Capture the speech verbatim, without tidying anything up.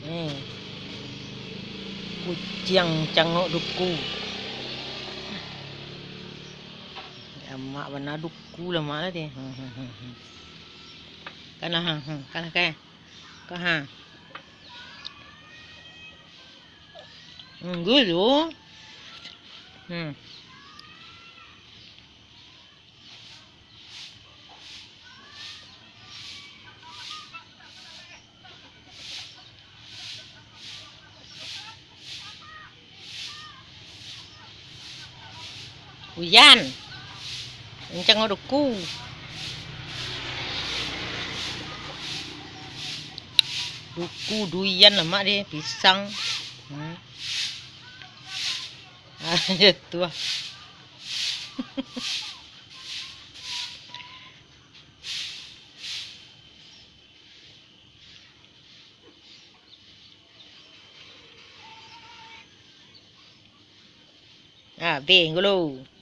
Eh. Kuciang cangok duku. Amak bana duku lah mak lah deh. Kana ha, ha, kana ka. Ka ha. Nunggu tu. Hmm. Ujan. Kencang duku. Duku, duian, lamak deh, pisang. Hmm. Ah, jatuah. Ah, beng dulu.